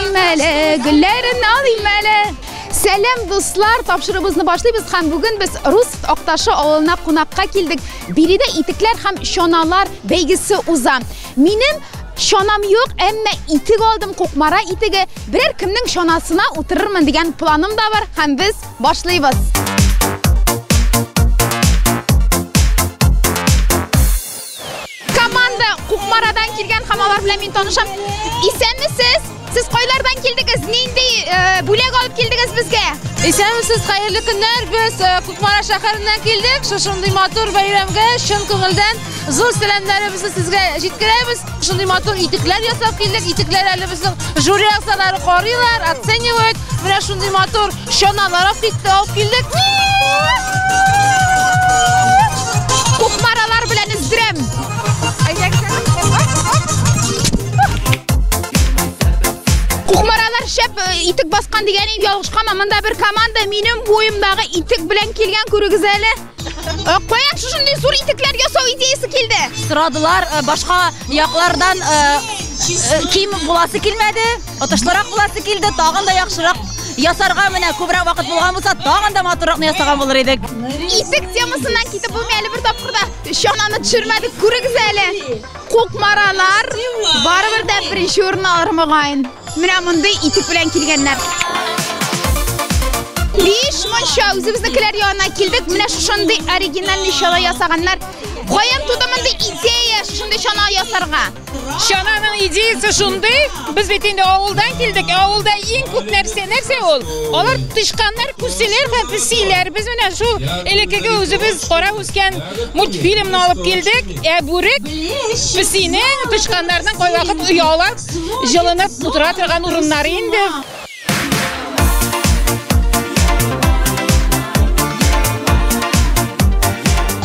Алыйм әле, гөлләрен алыйм әле. Сәлам, дуслар! Тапшыруыбызны башлыйбыз һәм бүген без Рус Акташы авылына кунакка килдек. Биредә итекләр һәм чаналар бәйгесе уза. Минем чанам юк, әмма итек алдым, Кукмара итеге. Берәр кемнең чанасына утырырмын дигән планым да бар һәм без башлыйбыз. Команда Кукмарадан килгән һәм алар белән мин танышам. Исәнмесез? Сез кайлардан килдегез? Нинди бүләк алып килдегез безгә? Исәнмесез, хәерле көннәр. Без Кукмара шәһәреннән килдек. Шушындый матур бәйрәмгә чын күңелдән зур сәламнәребезне сезгә җиткерәбез. Шундый матур итекләр ясап килдек. Итекләр әле безнең жюри әгъзалары карыйлар, оценивают. Менә шундый матур чаналар алып китте, алып килдек. Кукмаралар белән өздерәм. Кукмаралар шәп итек баскан дигәнем ялгышканмын. Монда бер команда минем буемдагы итек белән килгән, күрегез әле. Каян шушындый зур итекләр ясау идеясы килде? Сорадылар, башка яклардан ким буласы килмәде, отышлырак буласы килде, тагын да яхшырак ясарга менә күбрәк вакыт булган булса, тагын да матурракны ясаган булыр идек. Итек темасыннан китеп булмый әле бер тапкыр да чананы төшермәдек, күрегез әле. Кукмаралар барыбер дә беренче урын алыр мөгаен. Менә мондый итек белән килгәннәр. Биш монча үзебезнекеләр янына килдек. Менә шушындый оригинальный чана ясаганнар. Каян туды мондый идея шушындый чана ясарга? Чананың идеясы шундый, без бит инде авылдан килдек. Авылда иң күп нәрсә нәрсә ул? Алар тычканнар, күселәр һәм песиләр. Без менә шул элеккеге үзебез карап үскән мультфильмны алып килдек. Ә бүрек песинең, тычканнарның кайвакыт оялап, җылынып утыра торган урыннары инде.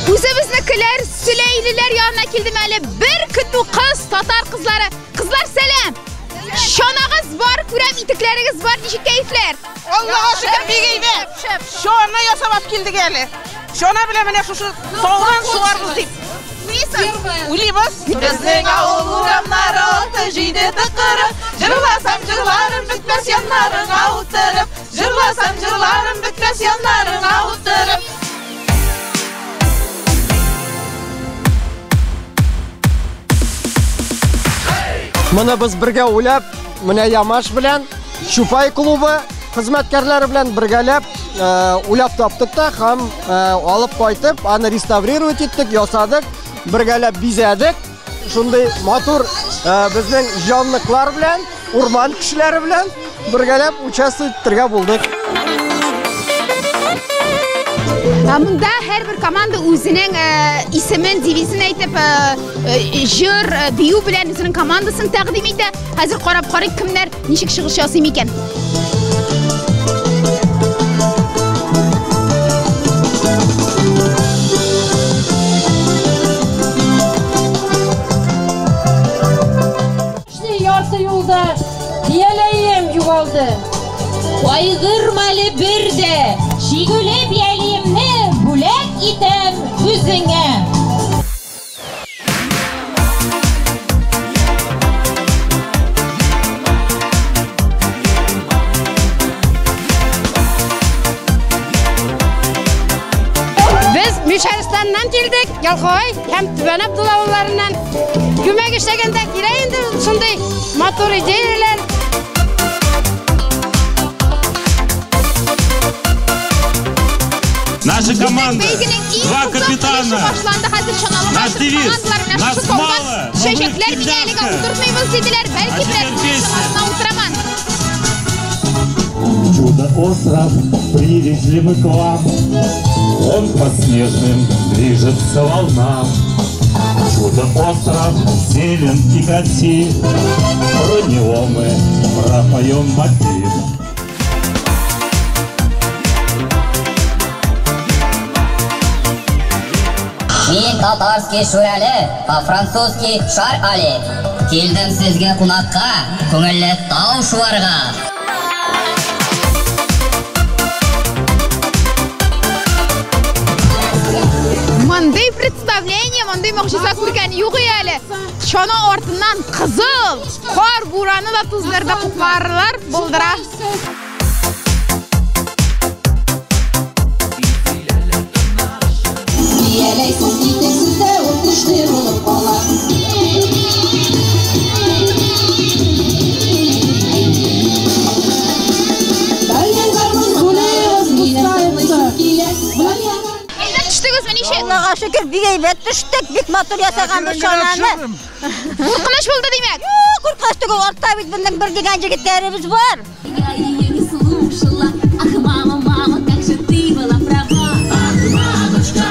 Үзебезнекеләр, Сөләйлеләр янына килдем әле. Бер көтү кыз, татар кызлары. Кызлар, сәлам! Чанагыз бар, күрәм, итекләрегез бар, ничек кәефләр? Аллаһка шөкер, бик әйбәт. Чана ясап алып килдек әле. Чана белән менә шушы таудан шуарбыз дип. Уйлыйбыз. Безнең авыл урамнары алты җиде тыкрык. Җырласам җырларым бетмәс яннарыңа утырып. Җырласам җырларым бетмәс яннарыңа утырып. Моны без бергә уйлап, менә Ямаш белән Чупай клубы хезмәткәрләре белән бергәләп уйлап таптык та һәм алып кайтып, аны реставрировать иттек, ясадык, бергәләп бизәдек. Шундый матур безнең җанлыклар белән, урман кешеләре белән бергәләп участвовать итәргә булдык. Монда һәрбер команда үзенең исемен, девизын әйтеп, җыр, бию белән үзенең командасын тәкъдим итә. Хәзер карап карыйк, кемнәр ничек чыгыш ясый микән. Ярты юлда бияләем югалды. Кайгырма әле бер дә, чигүле бияләемне бүләк итәм үзеңә. Без Мишәрстаннан килдек, Ялкай һәм Түбән Абдулла авылларыннан. Күмәк эшләгәндә килә инде шундый матур идеяләр. Наша команда, Бәйгенең иң два кызык капитана, өлеше башланды. Хәзер чаналар наш девиз, командалар менә нас шушы таудан мало, но мы чәчәкләр мине әлегә всегда. утыртмыйбыз диделәр. Бәлки А берәр теперь песня. чанасына утыраман. Чудо-остров привезли мы к вам, он по снежным движется волнам. Чудо-остров зелен и красив, про него мы пропоем мотив. Мин татарский Шүрәле, по-французски Шар Али. Килдем сезгә кунакка, күңелле тау шуарга. Мондый представление, мондый могҗиза күргән юк әле. Чана артыннан кызыл кар бураны да туздырды, купларлар булдыра. Бияләйсез, итексез дә ул көчле булып кала. Әйбәт төштегезме, ничек? Аллага шөкер, бик әйбәт төштек, бик матур ясаганбыз чананы. Куркыныч булды, димәк? Юк, куркыныч түгел, артта бит безнең бер дигән җегетләребез бар. Я ее не слушала. Ах, мама, мама, как же ты была права. Ах, мамочка.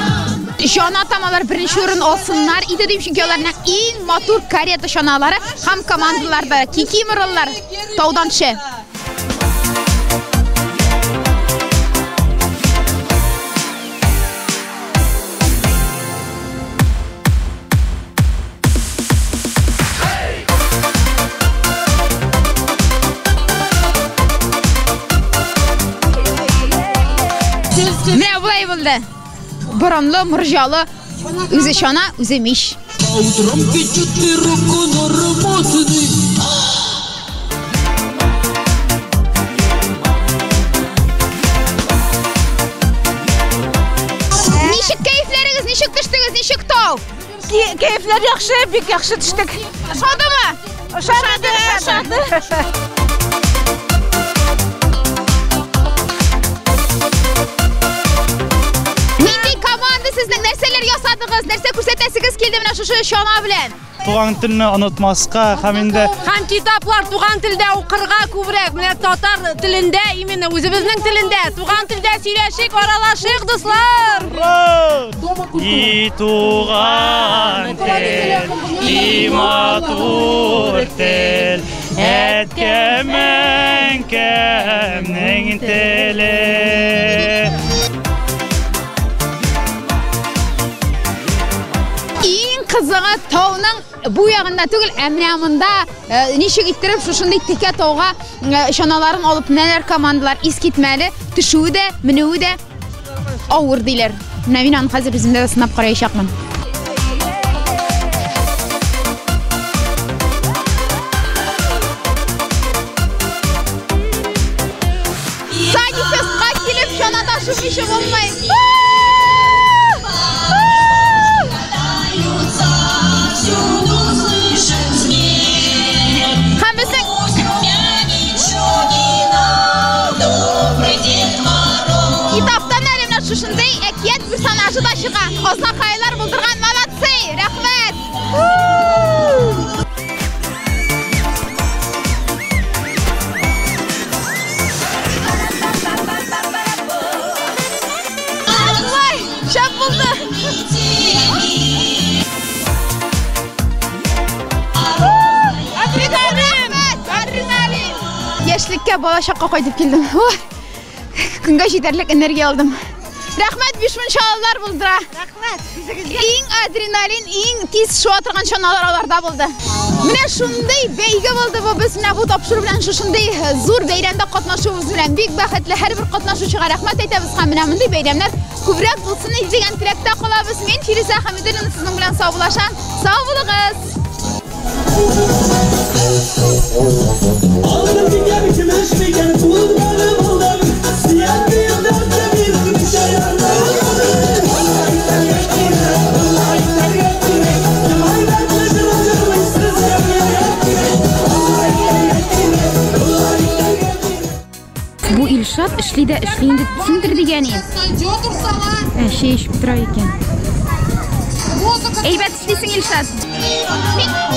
Чана тамалар беренче урын алсыннар иде дим, чөнки аларның иң матур карета чаналары һәм командаларда кикиморалар таудан төшә. Менә болай булды. Борынлы, морҗалы, үзе чана, үзе мич. Утром печет руку на работы. Ничек кәефләрегез, ничек төштегез, ничек тау? Кәефләр яхшы, бик яхшы төштек. Ошадымы? Ошады, ошады. Нинди команда сезнең, нәрсәләр ясадыгыз, нәрсә күрсәтәсегез килде менә шушы чана белән? Туган телне онытмаска һәм инде Һәм китаплар туган телдә укырга күбрәк, менә татар телендә, именно үзебезнең телендә, туган телдә сөйләшик, аралашыйк, дуслар. И туган тел, и матур тел, әткәм әнкәмнең теле. Иң кызыгы тауның бу ягында түгел, ә менә монда ничек иттереп шушындый текә тауга чаналарын алып менәләр командалар, искитмәле, төшүе дә, менүе дә авыр диләр. Менә мин аны хәзер үземдә дә сынап караячакмын. Санифестка килеп чана ташымыйча булмый. Һәм безнең Китаптан әле менә шушындый әкият персонажы да чыга. Азнакайлар булдырган, молодцы, рәхмәт. Шулай, шәп булды. Адреналин! Адреналин! Яшьлеккә, балачакка кайтып килдем. Ой, көнгә җитәрлек энергия алдым. Рәхмәт, 5000 чаналар булдыра. Рәхмәт. Иң адреналин, иң тиз шуа торган чаналар аларда булды. Менә шундый бәйге булды бу. Без менә бу тапшыру белән шушындый зур бәйрәмдә катнашуыбыз белән бик бәхетле. Һәрбер катнашучыга рәхмәт әйтәбез һәм менә мондый бәйрәмнәр күбрәк булсын иде дигән теләктә калабыз. Мин Фирүзә Хәмидуллина сезнең белән саубуллашам. Сау булыгыз. Бу Илшат эшли дә эшли инде, сүндер дигән инде. Чәй эчеп тора икән. Әйбәт эшлисең, Илшат.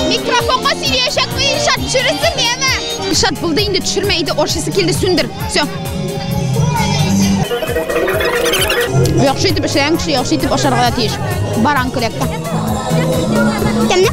Микрофонга сөйләячәкмен, Илшат, төшерәсең яме? Илшат булды инде, төшермә иде, ашыйсы килде, сүндер. Всё. Яхшы итеп эшләгән кеше яхшы итеп ашарга да тиеш. Баранка эләкте. Тәмле?